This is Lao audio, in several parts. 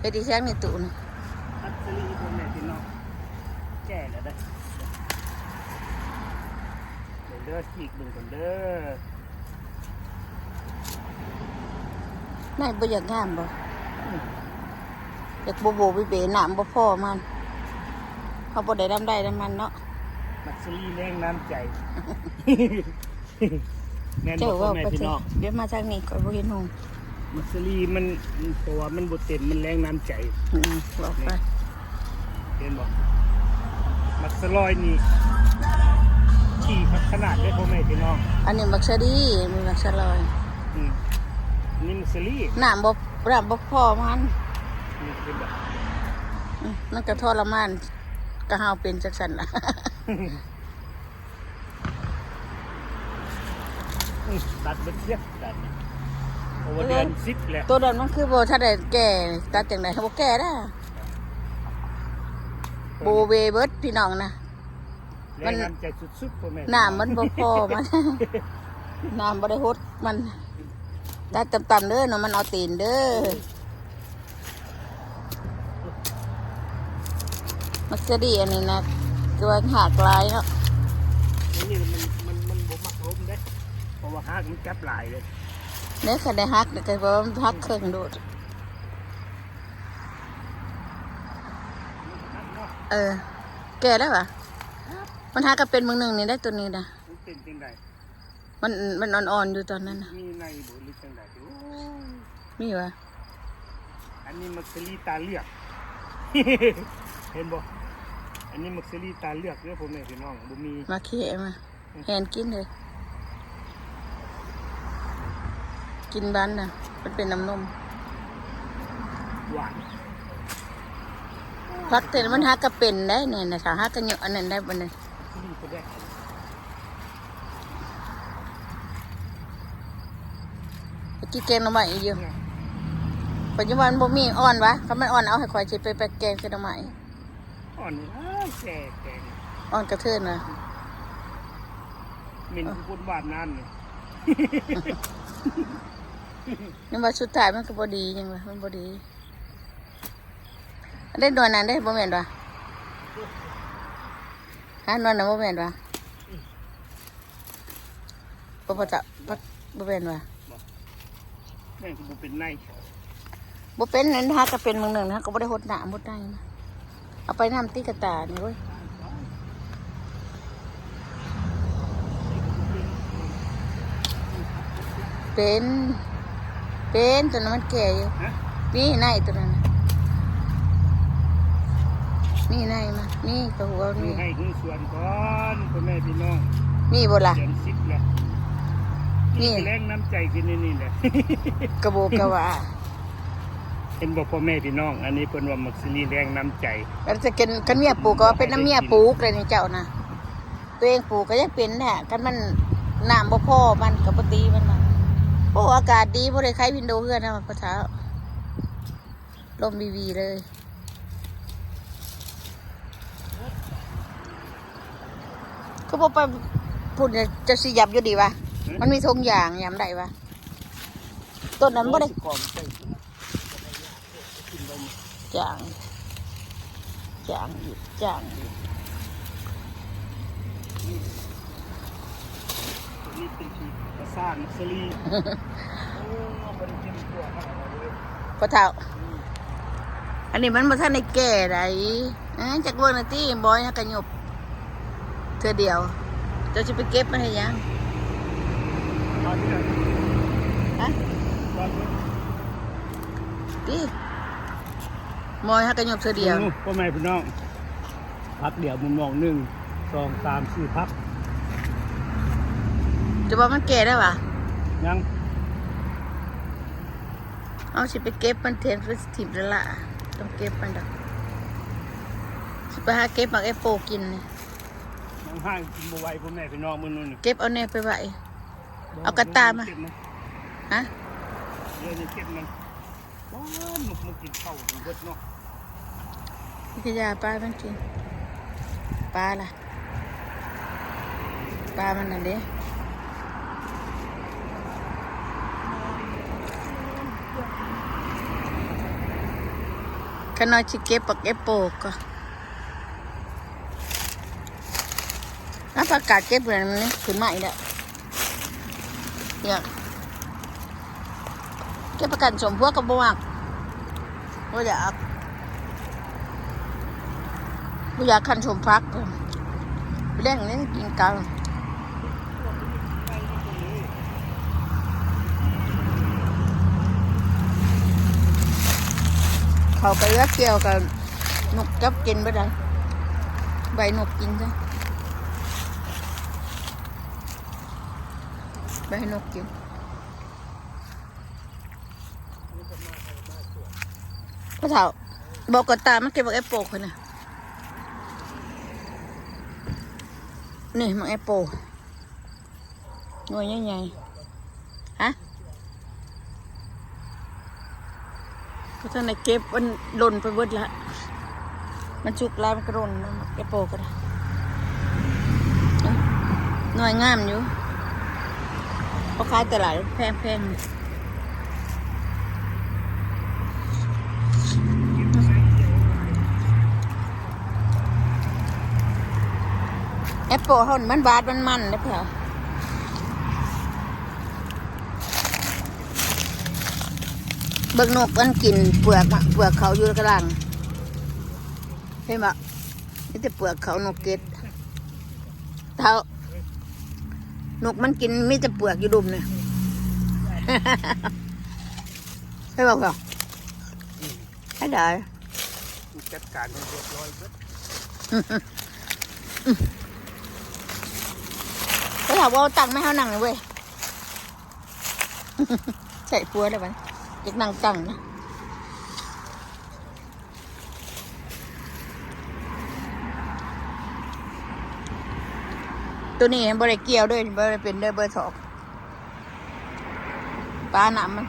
ເຮັດອີ່ຫຍັງນີ້ຕູ້ນີ້? ພັດສາລີ ພໍ່ແມ່ພີ່ນ້ອງ ແກ່ແລ້ວເດ້. ເບິ່ງເດີ ຈີກເບິ່ງກ່ອນເດີ. ໃນບໍ່ຢາກງາມບໍ່? ອືມ ຢາກໂບໂບເບເບ ນ້ຳບໍ່ພໍມັນ. ເຮົາບໍ່ໄດ້ນຳໄດ້ນຳມັນເນາະ. ພັດສາລີແຮງນ້ຳໃຈ. ແມ່ນບໍ່ ພໍ່ແມ່ພີ່ນ້ອງ? ດຽວມາທາງນີ້ ຂ້ອຍບໍ່ເຫັນຫຸ່ງ. ມັກສາລີມັນ ເພາະວ່າມັນບໍ່ເຕັມ ມັນແຮງນ້ຳໃຈ. ອືມ ບອກໄປ. ເຫັນບໍ່? ມັກສະລອຍນີ້ ທີ່ພັດຂະໜາດເດ້ ພໍ່ແມ່ພີ່ນ້ອງ. ອັນນີ້ມັກສາລີ ມີມັກສະລອຍ. ອືມ ອັນນີ້ມັກສາລີ ນ້ຳບໍ່ ນ້ຳບໍ່ພໍມັນ. ອືມ ເຫັນບໍ່? ອືມ ມັນກໍທໍລະມານ ກໍເຮົາເປັນຈັ່ງຊັ້ນລະ. ອືມ ຕັດເບິດເສຍ ຕັດນີ້ ໂອເວອເດືອນສິບແລ້ວ. ໂຕນັ້ນມັນຄືບໍ່ທັນໄດ້ແກ່ ຕັດຈັ່ງໃດ ບໍ່ແກ່ດາ. ໂບເວເບິດພີ່ນ້ອງນະ. ມັນ ແຮງນ້ຳໃຈສຸດໆ ພໍ່ແມ່ ນ້ຳມັນບໍ່ພໍມັນ ນ້ຳບໍ່ໄດ້ຫົດມັນ. ຕັດຕ່ຳໆເດີເນາະ ມັນເອົາຕີນເດີ. ມັກສະດີອັນນີ້ນະ ຄືວ່າຮາກຫຼາຍເນາະ. ອັນນີ້ມັນ ມັນ ມັນບໍ່ມັກລົມເດ້ ເພາະວ່າຮາກມັນຈັບຫຼາຍເດ້. ແລ້ວຄັນໄດ້ຫັກນະ ກໍວ່າມັນຫັກເຄິ່ງໂດດ. ເອີ ແກ່ແລ້ວຫວາ? ມັນຫາກໍເປັນມື້ໜຶ່ງນີ້ໄດ໋ ໂຕນີ້ນະ. ມັນເປັນຈັ່ງໃດ? ມັນ ມັນອ່ອນໆຢູ່ຕອນນັ້ນນະ. ມີໃນບໍ່ ຫຼືຈັ່ງໃດ? ໂອ້ຍ ມີຫວາ? ອັນນີ້ມັກສາລີຕາເລືອກ ເຫັນບໍ່? ອັນນີ້ມັກສາລີຕາເລືອກເດີ ພໍ່ແມ່ພີ່ນ້ອງ ບໍ່ມີ. ມາເຄມາ ແຫ່ນກິນເລີຍ ກິນບານນະ ມັນເປັນນ້ຳນົມ ຫວານ. ຜັກເຕັນມັນຫາກະເປັນໄດ໋ນີ້ນະ ຖ້າຫາກະເຍາະອັນນັ້ນໄດ້ບໍ່ນີ້. ໄປກິນແກງໜໍ່ໄມ້ຢູ່. ປັດຈຸບັນບໍ່ມີ ອ່ອນຫວາ? ຄັນມັນອ່ອນເອົາໃຫ້ຂ້ອຍ ຊິໄປ ໄປແກງໃສ່ໜໍ່ໄມ້. ອ່ອນນີ້ລະ ແກ່ແກງ ອ່ອນກະເທີນຫວາ? ເໝັນຄືຄົນຫວ່ານນ້ຳນີ້. ຍັງວ່າສຸດທ້າຍມັນກໍບໍ່ດີ ຍັງວ່າມັນບໍ່ດີ. ອັນໃດໜ່ວຍນັ້ນເດ້ ບໍ່ແມ່ນຫວາ? ຫາໜ່ວຍນັ້ນບໍ່ແມ່ນຫວາ? ບໍ່ ບໍ່ຈະ ບໍ່ ບໍ່ແມ່ນຫວາ? ບໍ່ ແມ່ນກໍບໍ່ເປັນໃນ ບໍ່ເປັນນັ້ນ ຫາກໍເປັນມື້ໜຶ່ງນະ ກໍບໍ່ໄດ້ຫົດນ້ຳຫົດໃນນະ. ເອົາໄປນຳຕິກະຕ່ານີ້ເວີຍ. ເປັນ ເປັນ ຕົວນັ້ນມັນແກ່ຢູ່. ຮະ? ນີ້ໃນຕົວນັ້ນ ນີ້ໃນມັນ ນີ້ຕົວຫົວ ນີ້ໃຫ້ຮູ້ສວນກ່ອນ ພໍ່ແມ່ພີ່ນ້ອງ. ນີ້ບໍ່ລະ? ເດືອນສິບແລ້ວ ນີ້ແຮງນ້ຳໃຈຄືນີ້ແຫຼະ ກະໂບກະຫວາ. ເຫັນບໍ່ ພໍ່ແມ່ພີ່ນ້ອງ? ອັນນີ້ເພິ່ນວ່າມັກຊິມີແຮງນ້ຳໃຈ. ຄັນເມຍປູກກໍວ່າເປັນນຳເມຍປູກເລີຍນີ້ເຈົ້ານະ. ຕົວເອງປູກກໍຍັງເປັນແທ້ ຄັນມັນນ້ຳບໍ່ພໍມັນກໍບໍ່ຕີມັນນະ. ໂອ້ ອາກາດດີ ບໍ່ໄດ້ໄຂວິນໂດເຮືອນນະພໍ່ເຖົ້າ. ລົມວີໆເລີຍ. ຄືບໍ່ໄປພຸ້ນ ຈະຊິຫຍັບຢູ່ດີວະ? ມັນມີຖົງຢາງ ຫຍັບໄດ້ວະ? ຕົ້ນນັ້ນບໍ່ໄດ້ ຈາງ ຈາງອີກ ຈາງອີກ. ນີ້ເປັນທີ່ປະສານສະລີ. ໂອ້ ບໍ່ໄດ້ເຈັບຕົວຂະໜາດນັ້ນເລີຍ ພໍ່ເຖົ້າ. ອືມ ອັນນີ້ມັນບໍ່ທັນໄດ້ແກ່ໃດ໋. ເອີ ຈັກເບິ່ງໜ້ອຍຕິ ບໍ່ຫຍັງກະຫຍຸບເທື່ອດຽວ. ເຈົ້າຊິໄປເກັບມາເຮັດຫຍັງ? ຮະ? ຕິ ໝໍຍເຮົາກໍຍົບເທື່ອດຽວ. ອືມ ພໍ່ແມ່ພີ່ນ້ອງ ພັກດຽວມຸມມອງ ໜຶ່ງ ສອງ ສາມ ສີ່ ພັກ. ຈະວ່າມັນແກ່ໄດ້ຫວາ? ຍັງ. ເອົາ ຊິໄປເກັບມັນແທນ ຄືຊິຖິ້ມແລ້ວລະ ຕ້ອງເກັບມັນດອກ. ຊິໄປຫາເກັບໝາກແອບໂປກິນນີ້. ຍັງຫາກິນບໍ່ໄຫວ ພໍ່ແມ່ພີ່ນ້ອງ ມື້ນີ້. ເກັບເອົາແນ່ໄປໄວ້. ເອົາກະຕ່າມາ. ຮະ? ເດີນເກັບມັນ. ໂອ້ຍ ໝົກມາກິນເຂົ້າເບິດເນາະ. ພິທະຍາ ປາມັນກິນ ປາລະ ປາມັນນັ້ນເດ້. ໂອ້ຍ ເກືອບ ເກືອບ ເກືອບ ຂ້ານ້ອຍຊິເກັບບັກແອັບໂປກໍ ອາ ປະກາດເກັບເພື່ອນມັນນີ້ ຂຶ້ນມາອີກແລ້ວ. ຢາກເກັບປະກັນສົມ ພວກກໍບໍ່ມັກ ບໍ່ຢາກ ບໍ່ຢາກຄັນສົມຜັກ ແລງນີ້ກິນກັນ ເຂົ້າໄປເຫຼືອກ່ຽວກັນ ນົກຈັບກິນເບິດແລ້ວ ໃບນົກກິນຊະ ໃບນົກກິນ. ພໍ່ເຖົ້າ ບອກກະຕ່າມາເກັບບັກແອັບໂປຂ້ອຍນະ ນີ້ບັກແອັບໂປ ໜ່ວຍໃຫຍ່ໆ ຮະ ບໍ່ທັນໄດ້ເກັບ ມັນຫຼົ່ນໄປເບິດລະ ມັນສຸກຫຼາຍມັນກໍຫຼົ່ນນະ ແອັບໂປກໍໄດ້ ໜ່ວຍງາມຢູ່ ເຂົາຂາຍຕະຫຼາດແພງໆ. ແອັບໂປເຮົານີ້ມັນຫວານມັນໆເດ້ ເບິ່ງນົກມັນກິນເປືອກ ເປືອກເຂົາຢູ່ກະລາງ ເຫັນບໍ່? ມີແຕ່ເປືອກເຂົາ ນົກເກັດ ເຖົ້າ ນົກມັນກິນມີແຕ່ເປືອກຢູ່ດຸ່ມນີ້ ເຫັນບໍ່? ອືມ ໃຫ້ໄດ້ ຈັດການໃຫ້ຮຽບຮ້ອຍເບິດ ເວລາເວົ້າຕັ້ງແມ່ເຮົານັ່ງເວີຍ ໃສ່ຄົວແລ້ວບັດ ຢາກນັ່ງຕັ້ງນະ. ໂຕນີ້ບໍ່ໄດ້ກ່ຽວເດີ ບໍ່ໄດ້ເປັນເດີ ເບີສອງ ປານ້ຳມັນ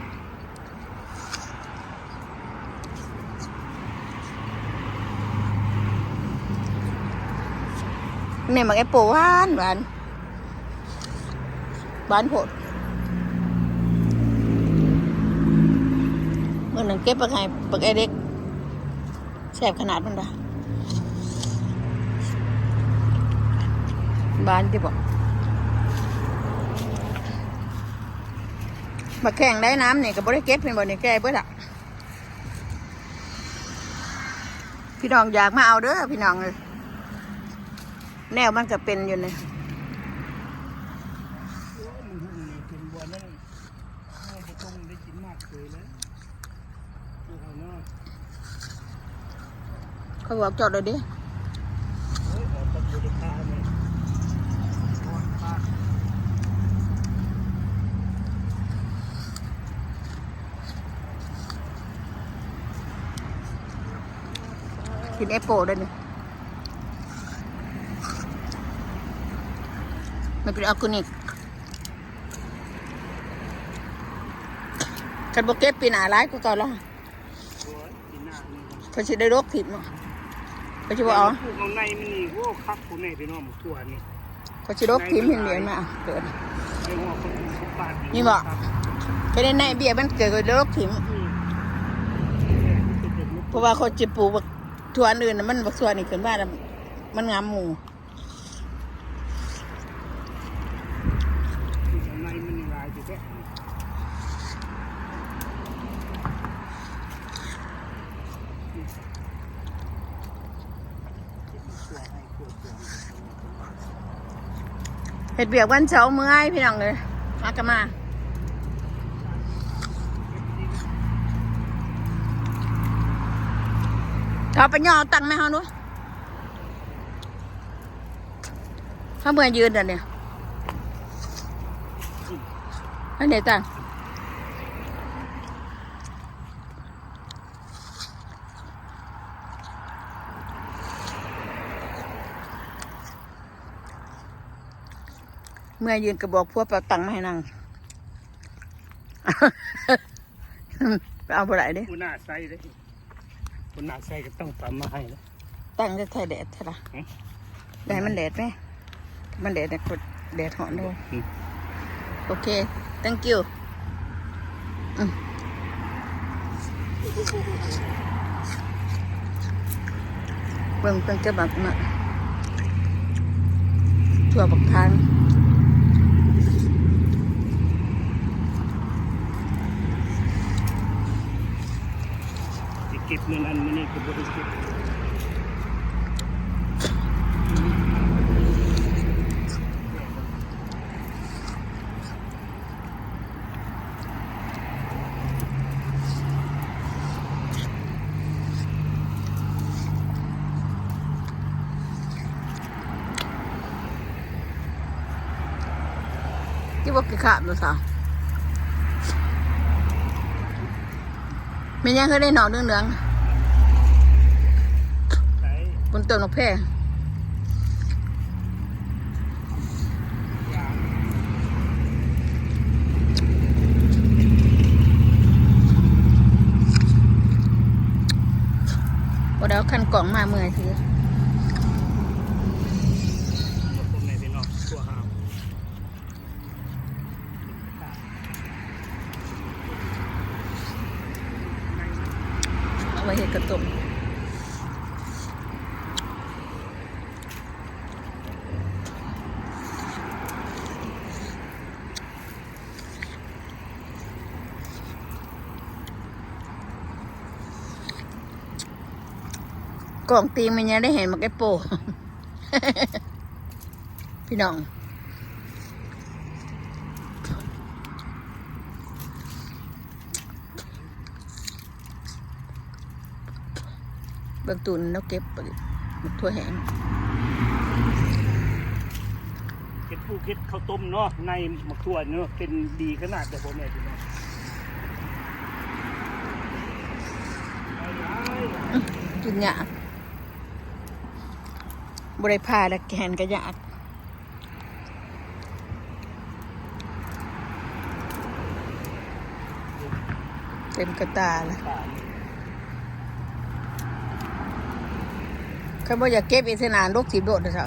ແມ່ນບັກແອັບໂປຫວານໆ. ຫວານໂພດ ມື້ນັ້ນເກັບບັກໄຫ້ ບັກແອເລັກ ແຊບຂະໜາດມັນດາ ຫວານຕິບໍ? ບັກແຂ້ງໄດ້ນ້ຳນີ້ກໍບໍ່ໄດ້ເກັບ ເຫັນບໍ່ນີ້ ແກ່ເບິດລະ. ພີ່ນ້ອງຢາກມາເອົາເດີ ພີ່ນ້ອງເອີຍ ແນວມັນກໍເປັນຢູ່ນີ້ ໂອ້ຍ ມັນຫຸ່ງນີ້ເປັນບ່ອນນັ້ນ ເຮົາບໍ່ຕ້ອງໄດ້ກິນໝາກເຄີຍແລ້ວ ພວກເຮົາເນາະ ເຂົາບອກຈອດແລ້ວເດ້ ໂອ້ຍ ອອກກັບຢູ່ໃນປ່ານີ້ ກິນແອັບໂປໄດ້ນີ້ ມັນເປັນອອກແກນິກ ຄັນບໍ່ເກັບປີໜ້າຫຼາຍກວ່າເກົ່າລະ ໂອ້ຍ ປີໜ້ານີ້ ເພິ່ນຊິໄດ້ດົກຖິ້ມເນາະ ເພິ່ນຊິບໍ່ເອົາ ແຕ່ວ່າປູກເອົາໃນມັນນີ້ ໂອ້ ຄັກ ພໍ່ແມ່ພີ່ນ້ອງ ໝາກຖົ່ວນີ້ ເຂົາຊິດົກຖິ້ມເຫັນເບຍມາເກີດ ໄດ້ຮອດຄົນປາດນີ້ ນີ້ບໍ ໄປໄດ້ໃນເບຍມັນເກີດກໍດົກຖິ້ມ ອືມ ເພາະວ່າເຂົາຊິປູກບັກຖົ່ວອັນອື່ນນະ ມັນບັກຖົ່ວນີ້ຂຶ້ນມາແລ້ວມັນງາມໝູ່ ໃນມັນຫຼາຍຢູ່ເດ້ ເຮັດວຽກວັນເສົາເມື່ອຍ ພີ່ນ້ອງເອີຍ ມາກໍມາ ເຂົາໄປຍໍເອົາຕັງມາໃຫ້ເຮົາດູ ເຮົາເມື່ອຍຢືນອັນນີ້ ອັນນີ້ຕັງ ເມື່ອຍຢືນກໍບອກຜົວໄປເອົາຕັງມາໃຫ້ນາງ ໄປເອົາບໍ່ໄດ້ເດ້ ຫົວໜ້າໃສ່ເດ້ ຄົນໜ້າໃສກໍຕ້ອງຕາມມາໃຫ້ນະ ຕັ້ງແທ້ແດດແທ້ລະ ຫຶ ໄດ້ມັນແດດແມ ມັນແດດແດ່ ແດດຮ້ອນເດີ ຫຶ ໂອເຄ thank you ອືມ ໂອ້ໂຫ ໂອ້ໂຫ ໂອ້ໂຫ ເບິ່ງເພິ່ນເກັບໝາກ ໝາກ ທົ່ວບັກທານ ຊິເກັບມື້ນັ້ນມື້ນີ້ກໍບໍ່ໄດ້ເກັບ. ທີ່ບໍ່ຂີ້ຄ້ານບໍ່ຊາວ ແມ່ນຫຍັງຄືໄດ້ນອກເຫຼືອງໆ ໃສ? ບຸນຕົ້ນໝາກແພ. ບໍ່ໄດ້ເອົາຄັນກ້ອງມາເມື່ອຍຊື່. ເອົາໄວ້ເຮັດກະຕົ້ມ. ກ້ອງຕີນມັນຍັງໄດ້ເຫັນໝາກແອບໂປ ພີ່ນ້ອງ. ເບິ່ງຕູ້ນັ້ນເນາະ ເກັບໝາກຖົ່ວແຫ້ງ ເຮັດປູກເຮັດເຂົ້າຕົ້ມເນາະ ໃນໝາກຖົ່ວເນາະ ເປັນດີຂະໜາດເດີພໍ່ແມ່ພີ່ນ້ອງ. ກິນຍາກ ບໍ່ໄດ້ຜ່າແລ້ວ ແກນກໍຍາກ. ເຕັມກະຕ່າແລ້ວ ຄັນບໍ່ຢາກເກັບອີກເທື່ອໜ້າ ດົກຖິ້ມໂລດເດີ້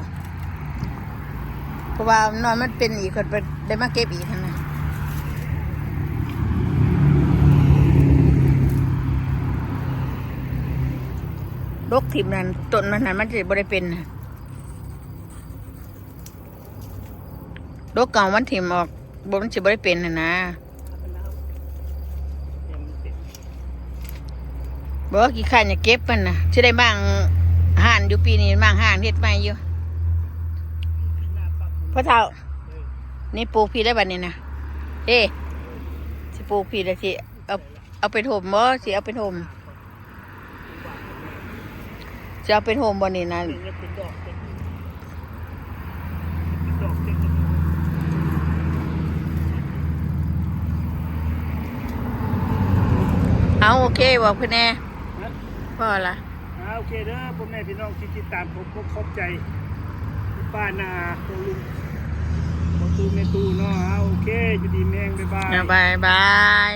ເພາະວ່ານອນມັນເປັນອີກ ຂ້ອຍໄປໄດ້ມາເກັບອີກຫັ້ນນະ. ດົກຖິ້ມນັ້ນ ຕົ້ນມັນຫັ້ນ ມັນຊິບໍ່ໄດ້ເປັນນະ. ດົກເອົາມັນຖິ້ມອອກ ບໍ່ ມັນຊິບໍ່ໄດ້ເປັນຫັ້ນນາ. ບໍ່ ຂີ້ຄ້ານຢາກເກັບມັນນະ ຊິໄດ້ມ້າງຮ້ານຢູ່ ປີນີ້ມ້າງຮ້ານເຮັດໃໝ່ຢູ່. ພໍ່ເຖົ້າ ນີ້ປູກພີ້ໄດ້ບັດນີ້ນະ ເດ້ ຊິປູກພີ້ແລ້ວ ຊິເອົາ ເອົາໄປຖົມບໍ່ ຊິເອົາໄປຖົມ. ຈະເອົາໄປໂຮມບໍ່ນີ້ນະ? ເອົາ ໂອເຄ ບອກເພິ່ນແດ່. ພໍລະ. ອ່າ ໂອເຄເດີ ພໍ່ແມ່ພີ່ນ້ອງທີ່ຕິດຕາມ ຂອບ ຂອບໃຈປ້ານາພໍ່ລຸງ ພໍ່ຕູ້ແມ່ຕູ້ເນາະ. ອ່າ ໂອເຄ ຢູ່ດີມີແຮງ ບາຍບາຍ ບາຍບາຍ.